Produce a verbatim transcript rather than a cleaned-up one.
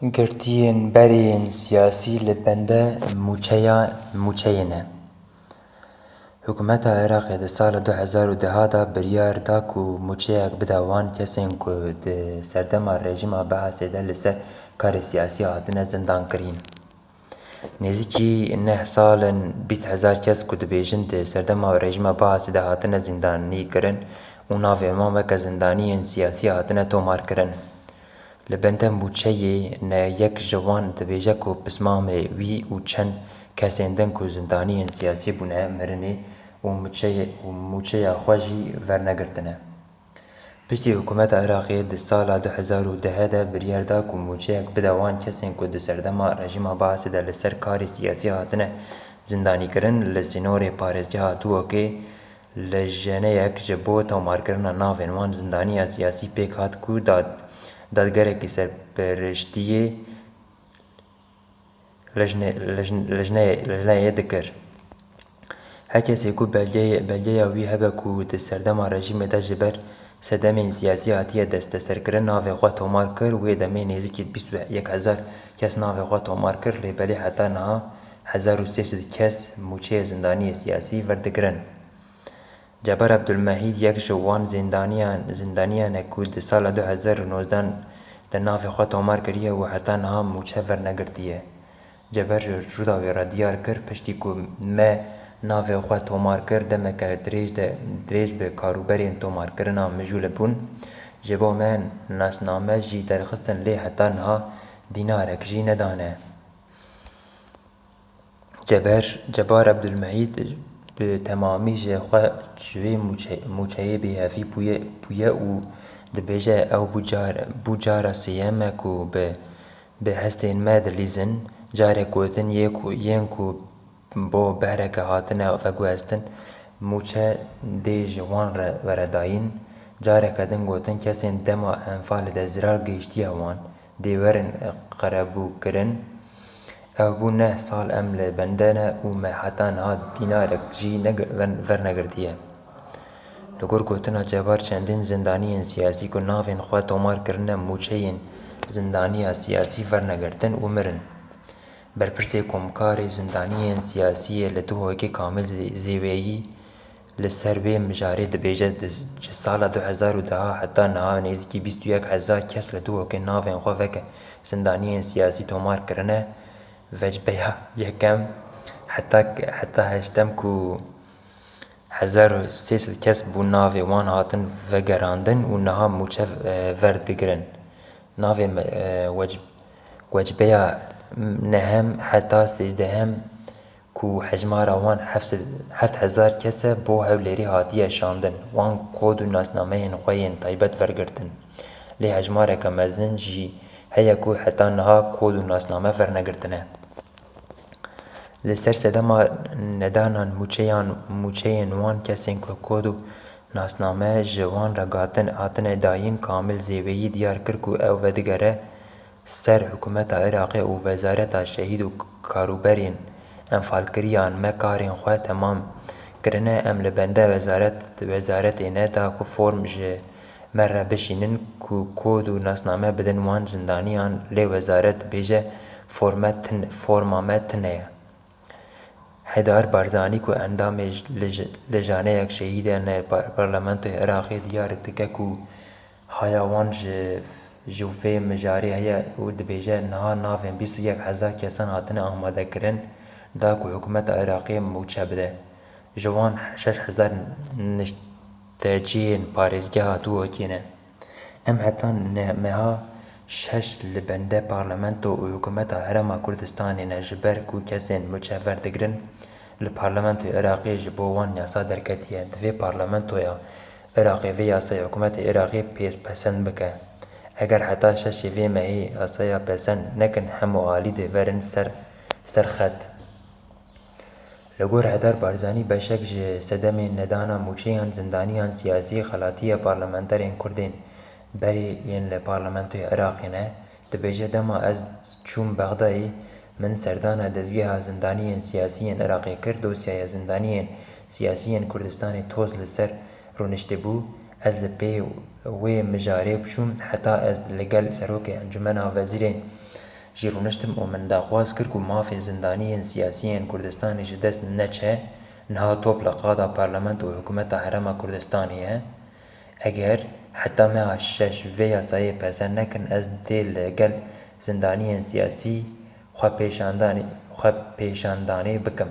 Girtiyên berê yên siyasî li bende mûçeya mûçeyê ne. Hikûmeta Iraqê di sala du hezar û deh de biryar da ku mûçeyek bide wan kesên ku di serdema rejîma Baasê de li ser karê siyasî hatine zindankirin. Nêzîkî neh sal in bîst hezar kes ku dibêjin di serdema rejîma Baasê de hatine zîndanî kirin û navên wan weke zindaniyên siyasî hatine tomarkirin. Li bende mûçeyê ne yek ji wan dibêje ku pismamê wî û çend kesên din ku zindaniyên siyasî bûne mirinê û mûçeyê, û mûçeya xwe jî vernegirtine. Piştî hikûmeta Iraqê di sala du hezar û deh de biryar da ku mûçeyek bide wan kesên ku di serdema rejîma Baasê de li ser karê siyasî hatine zindanîkirin, li sînorê parêzgeha Duhokê lejeneyek ji bo tomarkirina navên wan zindaniya siyasî pêk hat ku dad-, dadgerekî serperiştiyê lejne-, lejn-, lejneyê, lejneyê dikir. Her kesê ku belgeyê, belgeya wî hebe ku di serdema rejîmê de ji ber sedemên siyasî hatiye desteserkirin, navê xwe tomar kir. Wê demê nêzîkî bîst û yek hezar kes navê xwe tomar kir, lê belê heta niha hezar û sê sed kes mûçeyê zindaniyê siyasî verdigirin. Cebar Abdulmehîd yek ji wan zîndaniyan, zîndaniyan e ku di sala du hezar û nozdeh de navê xwe tomar kiriye û heta niha mûçe vernegirtiye. Ceber ji Rûdawê re diyar kir, piştî ku me navê xwe tomar kir, demeke dirêj de, dirêj bi karûberên tomarkirina mijûl bûn. Ji bo me nasname jî derxistin, lê heta niha dînarek jî nedane. Ceber, Cebar Abdulmehîd bi temamî ji xwe ji vê mûçe-, mûçeyê bêhevî bûye, bûye û dibêje, ew bû car-, bû cara sêyem e ku bi, bi hestên me dilîzin. Carek gotin, yê ku, yên ku bo behreke hatine veguhestin, mûçe dê ji wan re were dayîn. Careke din gotin, kesên dema Enfalê de zirar gihîştiye wan, dê werin qerebûkirin. Ew bû neh sal em li bende ne û me heta niha dînarek jî neg-, ven-, vernegirtiye. Li gor gotina Cebar, çendin zindaniyên siyasî ku navên xwe tomar kirine mûçeyên zindaniya siyasî vernegirtin û mirin. Berpirsê Komkarê Zindaniyên Siyasî yê li Duhokê Kamil Zê-, Zêweyî li ser vê mijarê dibêje, di, ji sala du hezar û deh heta niha nêzîkî bîst û yek hezar kes li Duhokê navên xwe veke zindaniyên siyasî tomar kirine. Vecbeya yekem heta, heta heştem ku hezar û sê sed kes bû navê wan hatin vegerandin û niha mûçe, e, verdigirin. Navê me, e, wec-, wecbeya nehem heta sêzdehim ku hejmara wan heft sed, heft hezar kes e, bo Hewlêrê hatiye şandin. Wan kod û nasnameyên xwe yên taybet vergirtin. Lê hejmareke mezin jî heye ku heta niha kod û nasname vernegirtine. Li ser sedema nedanan mûçeyan, mûçeyên wan kesên ku kod û nasname ji wan re gatin, hatine dayîn, Kamil Zêweyî diyar kir ku ew vedigere ser hikûmeta Iraqê û wezareta şehîd û karûberên enfalkiriyan, me karên xwe temam kirine, em li bende wezaret, wezaretê ne da ku form ji me re bişînin ku kod û nasname bidin wan zindaniyan, lê wezaret dibêje forme tin-, forma me tune ye. Hêdar Barzanî ku endamê j-, lij-, lijaneyek şehîdên par-, parlamentoyê Iraqê diyar dike ku haya wan ji, ji vê mijarê heye û dibêje, niha navên bîst û yek hezar kesan hatine amadekirin da ku hikûmeta Iraqê mûçe bide. Ji wan şeş hezar nişteciyên parêzgeha Duhokê ne. Em heta ne-, meha şeş li bende parlamento û hikûmeta Herêma Kurdistanê ne, ji ber ku kesên mûçe verdigirin li parlamentoyê Iraqê ji bo wan yasa derketiye. Divê parlamentoya Iraqê vê yasayê hikûmetê Iraqê pêspesend bike. Eger heta şeşê vê mehê yasaya pesend nekin, hemû alî dê verin ser, ser xet. Li gor Hêdar Barzanî, beşek ji sedemên nedana mûçeyan zindaniyan siyasî xelatî ye parlamenterên Kurd ên berê yên li parlamentoya Iraqê ne. Dibêje, dema ez çûm Bexdayê, min serdana dezgeha zindaniyên siyasî yên Iraqê kir, dosyaya zindaniyên siyasî yên Kurdistanê toz li ser rûniştibû. Ez li pê wê mijarê biçûm, heta ez li gel Serokê Encûmena Wezîrên Jî rûniştim û min daxwaz kir ku mafê zindaniyên siyasî yên Kurdistanê ji dest neçe, niha top li qada parlament û hikûmeta Herêma Kurdistanê ye. Eger heta meha şeş vê yasayê pese nekin, ez dê li gel zindaniyên siyasî xwe pêşandanê, xwe pêşandanê bikim.